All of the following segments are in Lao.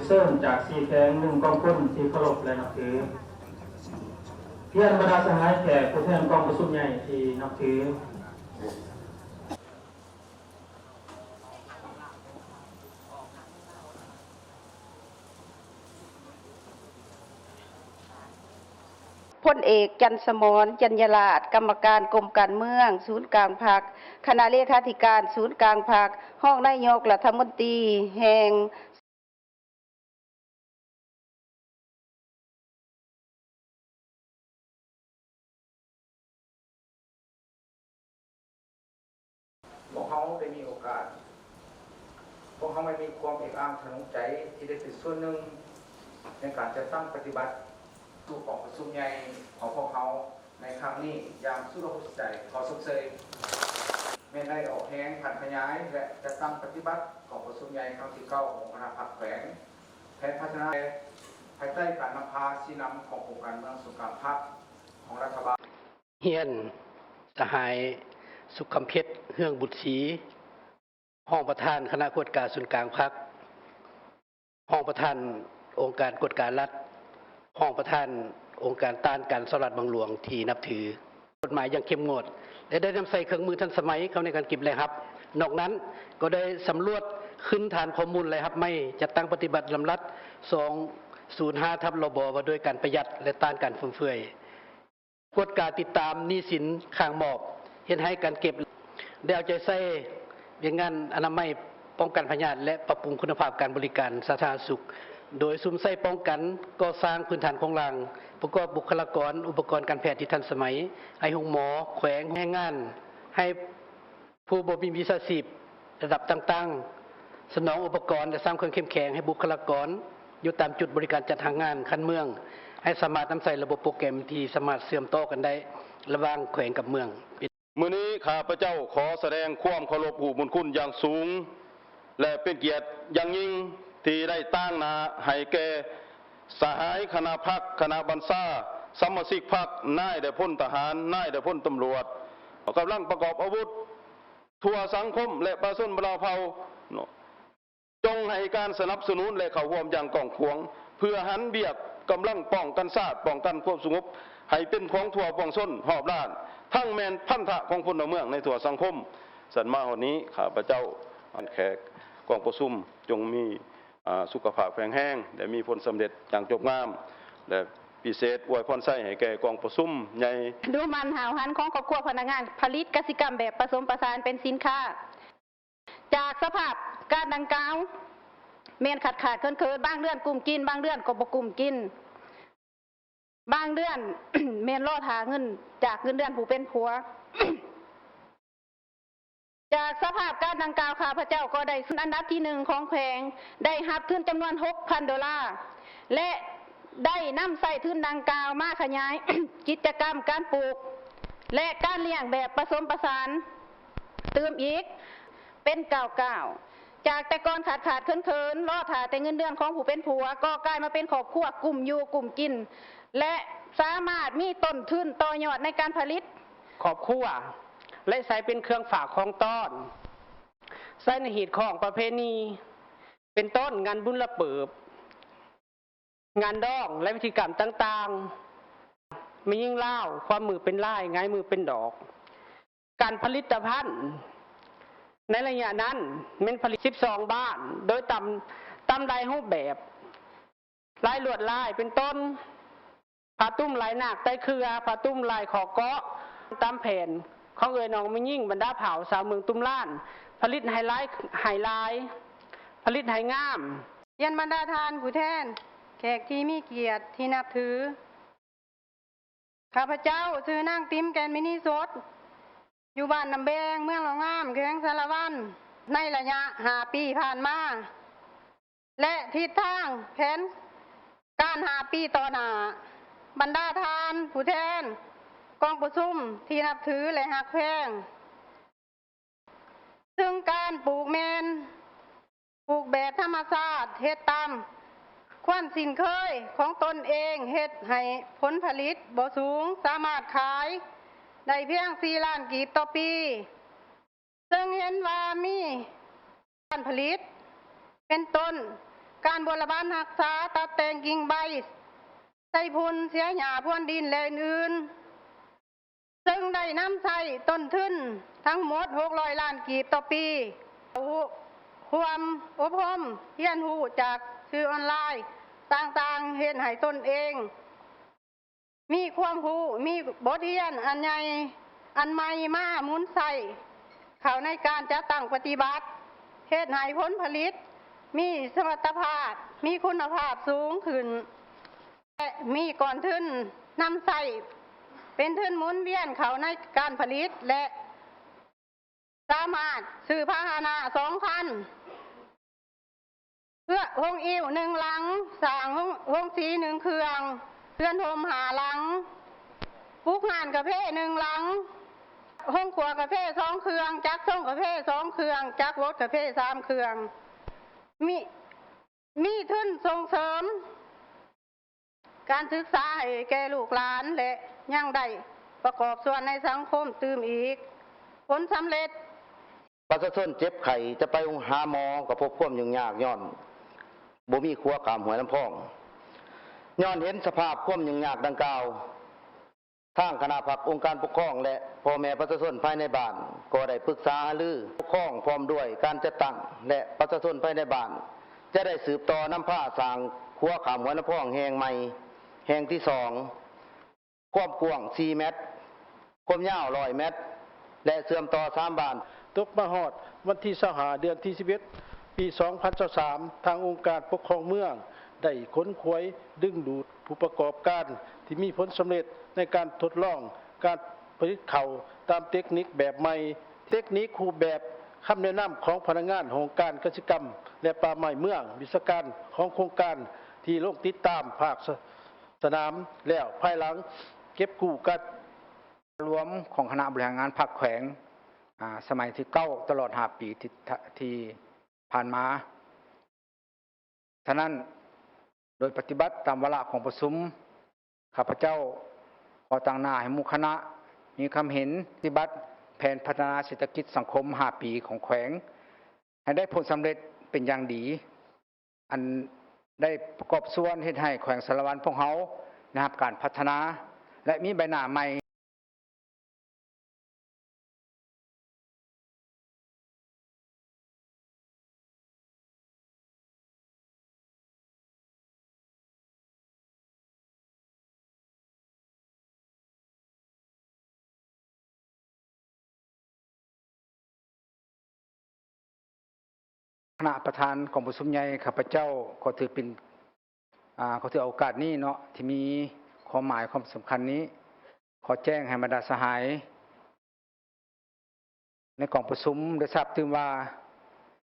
ເຊີນຈາກສີ່ແຂວງ ໜຶ່ງກອງພົນທີ່ເຄົາລົບ ແລະ ນັບຖື. ຮຽນບັນດາສະຫາຍແຂກ ຜູ້ແທນກອງປະຊຸມໃຫຍ່ທີ່ນັບຖື. ພົນເອກ ຈັນສະໝອນ ຈັນຍະລາດ ກຳມະການກົມການເມືອງສູນກາງພັກ, ຄະນະເລຂາທິການສູນກາງພັກ, ຮອງນາຍົກລັດຖະມົນຕີແຫ່ງ. ພວກເຮົາໄດ້ມີໂອກາດ, ພວກເຮົາໄດ້ມີຄວາມເອກອ້າງທະນົງໃຈທີ່ໄດ້ເປັນສ່ວນໜຶ່ງໃນການຈັດຕັ້ງປະຕິບັດສູ່ກອງປະຊຸມໃຫຍ່ຂອງພວກເຮົາໃນຄັ້ງນີ້ຢ່າງສຸດຫົວໃຈ. ຂໍຊົມເຊີຍແມ່ນໄດ້ອອກແຮງຜັນຂະຫຍາຍ ແລະ ຈັດຕັ້ງປະຕິບັດກອງປະຊຸມໃຫຍ່ຄັ້ງທີເກົ້າຂອງຄະນະພັກແຂວງ ແຜນພັດທະນາ ພາຍໃຕ້ການນຳພາຊີ້ນຳຂອງອົງການເມືອງສູນກາງພັກຂອງລັດຖະບານ. ຮຽນສະຫາຍ ສຸກຄຳເພັດ ເຮືອງບຸດສີ, ຮອງປະທານຄະນະກວດກາສູນກາງພັກ, ຮອງປະທານອົງການກວດກາລັດ, ຮອງປະທານອົງການຕ້ານການສໍ້ລາດບັງຫຼວງທີ່ນັບຖື. ກົດໝາຍຢ່າງເຂັ້ມງວດ ແລະ ໄດ້ນຳໃຊ້ເຄື່ອງມືທັນສະໄໝເຂົ້າໃນການເກັບລາຍຮັບ. ນອກນັ້ນກໍໄດ້ສຳຫຼວດຄືນຖານຂໍ້ມູນລາຍຮັບໃໝ່, ຈັດຕັ້ງປະຕິບັດລຳລັດ ສອງສູນຫ້າ ທັບ ລບ ວ່າດ້ວຍການປະຢັດ ແລະ ຕ້ານການຟຸມເຟືອຍ, ກວດກາຕິດຕາມໜີ້ສິນຄ້າງມອບ, ເຮັດໃຫ້ການເກັບ ໄດ້ເອົາໃຈໃສ່ວຽກງານອະນາໄມ, ປ້ອງກັນພະຍາດ ແລະ ປັບປຸງຄຸນນະພາບການບໍລິການສາທາລະນະສຸກ ໂດຍສຸມໃສ່ປ້ອງກັນ, ກໍ່ສ້າງພື້ນຖານໂຄງລ່າງ, ປະກອບບຸກຄະລາກອນ, ອຸປະກອນການແພດທີ່ທັນສະໄໝໃຫ້ໂຮງໝໍ, ແຂວງ, ແຮງງານ, ໃຫ້ຜູ້ບໍ່ມີວິຊາຊີບລະດັບຕ່າງໆ, ສະໜອງອຸປະກອນ ແລະ ສ້າງຄວາມເຂັ້ມແຂງໃຫ້ບຸກຄະລາກອນຢູ່ຕາມຈຸດບໍລິການຈັດຫາງານຂັ້ນເມືອງ ໃຫ້ສາມາດນຳໃຊ້ລະບົບໂປຣແກຣມທີ່ສາມາດເຊື່ອມຕໍ່ກັນໄດ້ລະຫວ່າງແຂວງກັບເມືອງ. ມື້ນີ້ຂ້າພະເຈົ້າຂໍສະແດງຄວາມເຄົາລົບຮູ້ບຸນຄຸນຢ່າງສູງ ແລະ ເປັນກຽດຢ່າງຍິ່ງທີ່ໄດ້ຕາງໜ້າໃຫ້ແກ່ສະຫາຍຄະນະພັກ, ຄະນະບັນຊາ, ສະມາຊິກພັກ, ນາຍ ແລະ ພົນທະຫານ, ນາຍ ແລະ ພົນຕຳຫຼວດ, ກຳລັງປະກອບອາວຸດ, ທົ່ວສັງຄົມ ແລະ ປະຊາຊົນບັນດາເຜົ່າ. ຈົ່ງໃຫ້ການສະໜັບສະໜູນ ແລະ ເຂົ້າຮ່ວມຢ່າງກວ້າງຂວາງ ເພື່ອຫັນວຽກກຳລັງປ້ອງກັນຊາດ, ປ້ອງກັນຄວາມສະຫງົບ ໃຫ້ເປັນຂອງທົ່ວປວງຊົນຮອບດ້ານ, ທັງແມ່ນພັນທະຂອງພົນລະເມືອງໃນທົ່ວສັງຄົມ. ສັນມາຮອດນີ້ ຂ້າພະເຈົ້າ ແຂກກອງປະຊຸມ ຈົ່ງມີ ອາ ສຸຂະພາບແຂງແຮງ ແລະ ມີຜົນສຳເລັດຢ່າງຈົບງາມ ແລະ ພິເສດອວຍພອນໄຊໃຫ້ແກ່ກອງປະຊຸມໃຫຍ່. ດຸໝັ່ນຫ້າວຫັນຂອງຄອບຄົວພະນັກງານຜະລິດກະສິກຳແບບປະສົມປະສານເປັນສິນຄ້າ. ຈາກສະພາບການດັ່ງກ່າວ ແມ່ນຂາດຂາດເຂີນເຂີນ, ບາງເດືອນກຸ້ມກິນ, ບາງເດືອນກໍບໍ່ກຸ້ມກິນ, ບາງເດືອນແມ່ນລໍຖ້າເງິນຈາກເງິນເດືອນຜູ້ເປັນຜົວ. ຈາກສະພາບການດັ່ງກ່າວ, ຂ້າພະເຈົ້າກໍໄດ້ອັນດັບທີໜຶ່ງຂອງແຂວງ, ໄດ້ຮັບທຶນຈຳນວນຫົກພັນໂດລາ ແລະ ໄດ້ນຳໃຊ້ທຶນດັ່ງກ່າວມາຂະຫຍາຍກິດຈະກຳການປູກ ແລະ ການລ້ຽງແບບປະສົມປະສານຕື່ມອີກເປັນເກົ້າກ້າວ. ຈາກແຕ່ກ່ອນຂາດຂາດເຂີນເຂີນ, ລໍຖ້າແຕ່ເງິນເດືອນຂອງຜູ້ເປັນຜົວ, ກໍກາຍມາເປັນຄອບຄົວກຸ້ມຢູ່ກຸ້ມກິນ ແລະ ສາມາດມີຕົ້ນທຶນຕໍ່ຍອດໃນການຜະລິດ. ຄອບຄົວ ແລະ ໃຊ້ເປັນເຄື່ອງຝາກຂອງຕ້ອນ, ໃຊ້ໃນຮີດຄອງປະເພນີ ເປັນຕົ້ນ ງານບຸນລະເປີບ, ງານດອງ ແລະ ພິທີກຳຕ່າງໆ. ແມ່ຍິງລາວ ຄວາມມືເປັນລາຍ, ຫງາຍມືເປັນດອກ. ການຜະລິດຕະພັນໃນໄລຍະນັ້ນ ແມ່ນຜະລິດສິບສອງບ້ານ ໂດຍຕາມ ຕາມຫຼາຍຮູບແບບ, ຫຼາຍລວດລາຍ ເປັນຕົ້ນ ຜ້າຕຸ້ມລາຍນາກໄຕເຄືອ, ຜ້າຕຸ້ມລາຍເຄາະເກາະ. ຕາມແຜນຂອງເອື້ອຍນ້ອງແມ່ຍິງບັນດາເຜົ່າຊາວເມືອງຕຸ້ມລານ ຜະລິດໃຫ້ຫຼາຍ ໃຫ້ຫຼາຍ, ຜະລິດໃຫ້ງາມ. ຮຽນບັນດາທ່ານຜູ້ແທນ, ແຂກທີ່ມີກຽດທີ່ນັບຖື. ຂ້າພະເຈົ້າຊື່ນາງ ຕິມ ແກ່ນມິນີສົດ, ຢູ່ບ້ານນ້ຳແບງ, ເມືອງຫຼອງງາມ, ແຂວງສາລະວັນ. ໃນໄລຍະຫ້າປີຜ່ານມາ ແລະ ທິດທາງແຜນການຫ້າປີຕໍ່ໜ້າ, ບັນດາທ່ານຜູ້ແທນກອງປະຊຸມທີ່ນັບຖື ແລະ ຮັກແພງ, ຊຶ່ງການປູກແມ່ນ ປູກແບບທຳມະຊາດ, ເຮັດຕາມຄວາມຊິນເຄີຍຂອງຕົນເອງ, ເຮັດໃຫ້ຜົນຜະລິດບໍ່ສູງ, ສາມາດຂາຍໄດ້ພຽງສີ່ລ້ານກີບຕໍ່ປີ, ເຊິ່ງເຫັນວ່າມີການຜະລິດ ເປັນຕົ້ນ ການບົວລະບັດຮັກສາ, ຕັດແຕ່ງກິ່ງໃບ, ໃສ່ຝຸ່ນ, ເສຍຫຍ້າພຣວນດິນ ແລະ ອື່ນໆ ເຊິ່ງໄດ້ນຳໃຊ້ຕົ້ນທຶນທັງໝົດຫົກຮ້ອຍລ້ານກີບຕໍ່ປີ, ຮ່ວມອົບຮົມຮຽນຮູ້ຈາກສື່ອອນລາຍຕ່າງໆ ເຮັດໃຫ້ຕົນເອງ ມີຄວາມຮູ້, ມີບົດຮຽນອັນໃຫຍ່, ອັນໃໝ່ມາໝູນໃຊ້ເຂົ້າໃນການຈັດຕັ້ງປະຕິບັດ, ເຮັດໃຫ້ຜົນຜະລິດມີສະມັດຕະພາບ, ມີຄຸນນະພາບສູງຂຶ້ນ ແລະ ມີກ້ອນທຶນນຳໃຊ້ເປັນທຶນໝູນວຽນເຂົ້າໃນການຜະລິດ ແລະ ສາມາດຊື້ພາຫະນະສອງຄັນ, ເພື່ອໂຮງອິ້ວໜຶ່ງຫຼັງ, ສ້າງໂຮງ ໂຮງສີໜຶ່ງເຄື່ອງ, ເຮືອນຮົ່ມຫ້າຫຼັງ, ປູກຮ້ານກາເຟໜຶ່ງຫຼັງ, ໂຮງຂົ້ວກາເຟສອງເຄື່ອງ, ຈັກຊົງກາເຟສອງເຄື່ອງ, ຈັກບົດກາເຟສາມເຄື່ອງ, ມີ ມີທຶນສົ່ງເສີມ ການສຶກສາໃຫ້ແກ່ລູກຫຼານ ແລະ ຍັງໄດ້ປະກອບສ່ວນໃນສັງຄົມຕື່ມອີກ. ຜົນສຳເລັດ. ປະຊາຊົນເຈັບໄຂ້ຈະໄປຫາໝໍກໍພົບຄວາມຫຍຸ້ງຍາກຍ້ອນບໍ່ມີຂົວຂ້າມຫ້ວຍລຳພອງ. ຍ້ອນເຫັນສະພາບຄວາມຫຍຸ້ງຍາກດັ່ງກ່າວ, ທາງຄະນະພັກ, ອົງການປົກຄອງ ແລະ ພໍ່ແມ່ປະຊາຊົນພາຍໃນບ້ານກໍໄດ້ປຶກສາຫາລືປົກຄອງພ້ອມດ້ວຍການຈັດຕັ້ງ ແລະ ປະຊາຊົນພາຍໃນບ້ານ ຈະໄດ້ສືບຕໍ່ນຳພາສ້າງຂົວຂ້າມຫ້ວຍລຳພອງແຫ່ງໃໝ່ແຫ່ງທີສອງ ຄວາມກວ້າງສີ່ແມັດ, ຄວາມຍາວຮ້ອຍແມັດ ແລະ ເຊື່ອມຕໍ່ສາມບ້ານ. ຕົກມາຮອດວັນທີຊາວຫ້າ ເດືອນທີສິບເອັດ ປີສອງພັນຊາວສາມ ທາງອົງການປົກຄອງເມືອງໄດ້ຂົນຂວາຍດຶງດູດຜູ້ປະກອບການທີ່ມີຜົນສຳເລັດໃນການທົດລອງການຜະລິດເຂົ້າຕາມເຕັກນິກແບບໃໝ່, ເຕັກນິກຮູບແບບຄຳແນະນຳຂອງພະນັກງານຫ້ອງການກະສິກຳ ແລະ ປ່າໄມ້ເມືອງ, ວິຊາການຂອງໂຄງການທີ່ລົງຕິດຕາມພາກສະ ສະໜາມແລ້ວ ພາຍຫຼັງເກັບກູ້ການລວມຂອງຄະນະບໍລິຫານງານພັກແຂວງ ອາ ສະໄໝທີເກົ້າ ຕະຫຼອດຫ້າປີທີ່ ທີ່ຜ່ານມາ. ສະນັ້ນ, ໂດຍປະຕິບັດຕາມວາລະຂອງປະຊຸມ, ຂ້າພະເຈົ້າຂໍຕາງໜ້າໃຫ້ໝູ່ຄະນະມີຄຳເຫັນປະຕິບັດແຜນພັດທະນາເສດຖະກິດສັງຄົມຫ້າປີຂອງແຂວງ ໃຫ້ໄດ້ຜົນສຳເລັດເປັນຢ່າງດີ. ອັນໄດ້ປະກອບສ່ວນເຮັດໃຫ້ແຂວງສາລະວັນພວກເຮົາໄດ້ຮັບການພັດທະນາ ແລະ ມີໃບໜ້າໃໝ່. ຄະນະປະທານກອງປະຊຸມໃຫຍ່ ຂ້າພະເຈົ້າຂໍຖືເປັນ ອາ ຂໍຖືເອົາໂອກາດນີ້ເນາະ ທີ່ມີຄວາມໝາຍຄວາມສຳຄັນນີ້ ຂໍແຈ້ງໃຫ້ບັນດາສະຫາຍ ໃນກອງປະຊຸມໄດ້ຊາບຕື່ມວ່າ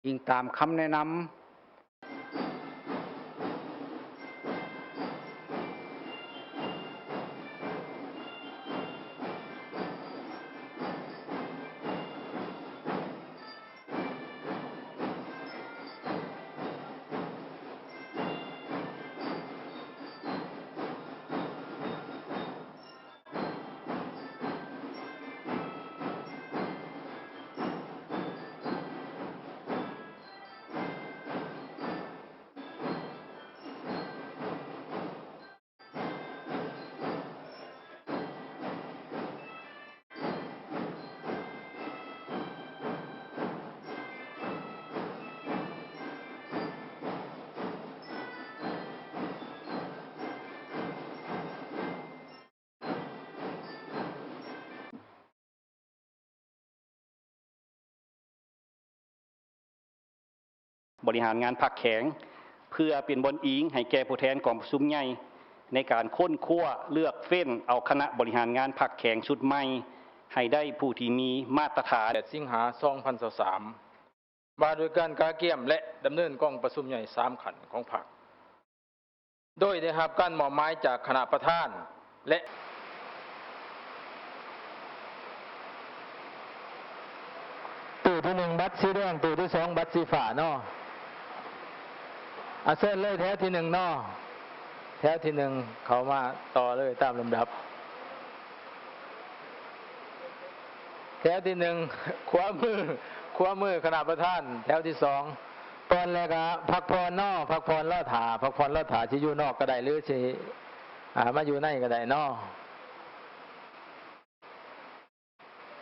ອີງຕາມຄຳແນະນຳ ບໍລິຫານງານພັກແຂວງ ເພື່ອເປັນບ່ອນອີງໃຫ້ແກ່ຜູ້ແທນກອງປະຊຸມໃຫຍ່ ໃນການຄົ້ນຄວ້າເລືອກເຟ້ນເອົາຄະນະບໍລິຫານງານພັກແຂວງຊຸດໃໝ່ ໃຫ້ໄດ້ຜູ້ທີ່ມີມາດຕະຖານ. ແປດ ສິງຫາ ສອງພັນຊາວສາມ ວ່າດ້ວຍການກະກຽມ ແລະ ດຳເນີນກອງປະຊຸມໃຫຍ່ສາມຂັ້ນຂອງພັກ ໂດຍໄດ້ຮັບການມອບໝາຍຈາກຄະນະປະທານ ແລະ ຕູ້ທີໜຶ່ງ ບັດສີແດງ, ຕູ້ທີສອງ ບັດສີຟ້າເນາະ. ອາ ເຊີນເລີຍ ແຖວທີໜຶ່ງເນາະ, ແຖວທີໜຶ່ງ ເຂົ້າມາຕໍ່ເລີຍຕາມລຳດັບ. ແຖວທີໜຶ່ງ ຂວາມື, ຂວາມືຄະນະປະທານ, ແຖວທີສອງ ກ່ອນແລ້ວກະພັກຜ່ອນເນາະ ພັກຜ່ອນລໍຖ້າ ພັກຜ່ອນລໍຖ້າ ຊິຢູ່ນອກກະໄດ້ ຫຼືຊິ ອາ ມາຢູ່ໃນກະໄດ້ເນາະ.